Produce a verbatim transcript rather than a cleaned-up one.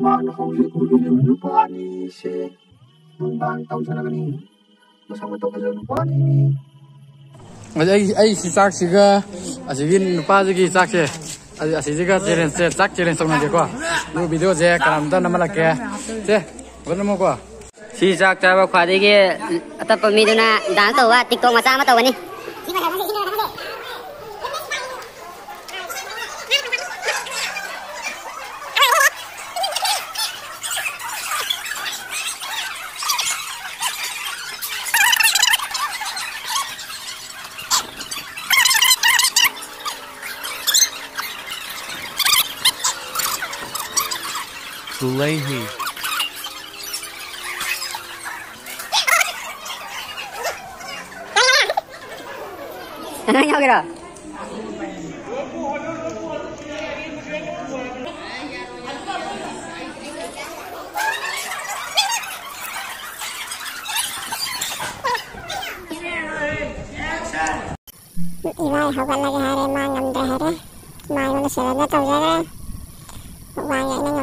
ꯃꯥꯅ ꯍꯧꯖꯤꯛ ꯎꯔꯤꯕ ꯅꯨꯄꯥ ꯑꯅꯤꯁꯦ ꯃꯨꯛꯕꯥꯡ ꯇꯧꯖꯔꯒꯅꯤ꯫ ꯃꯁꯛ ꯃꯇꯧ ꯐꯖꯕ ꯅꯨꯄꯥ ꯑꯅꯤꯅꯤ꯫ ꯑꯗ ꯑꯩ, ꯑꯩ ꯁꯤ ꯆꯥꯛꯁꯤꯒ ꯑꯁꯤꯒꯤ ꯅꯨꯄꯥꯁꯤꯒꯤ ꯆꯥꯛꯁꯦ, ꯑ-, ꯑꯁꯤꯁꯤꯒ challenge ꯁꯦ, ꯆꯥꯛ challenge ꯇꯧꯅꯒꯦꯀꯣ꯫ ꯑꯗꯨ video ꯁꯦ ꯀꯅꯥꯝꯇ ꯅꯝꯍꯜꯂꯛꯀꯦ꯫ ꯁꯦ, ꯐꯖꯅ ꯅꯝꯃꯣꯀꯣ꯫ ꯁꯤ ꯆꯥꯛ ꯆꯥꯕ ꯈ꯭ꯋꯥꯏꯗꯒꯤ ꯑꯇꯞꯄ ꯃꯤꯗꯨꯅ dance ꯇꯧꯕ TikTok ꯃꯆꯥ ꯑꯃ ꯇꯧꯒꯅꯤ꯫ Sulehi. Ano yung gira? ꯏꯕꯥꯏ ꯍꯧꯒꯠꯂꯒꯦ ꯍꯥꯏꯔꯦ, ꯃꯥ ꯉꯝꯗ꯭ꯔꯦ ꯍꯥꯏꯔꯦ꯫ ꯃꯥ ꯑꯩꯉꯣꯟꯗ surrender ꯇꯧꯖꯈ꯭ꯔꯦ꯫ ꯃꯨꯛꯕꯥꯡ ꯌꯦꯡꯅꯤꯡ-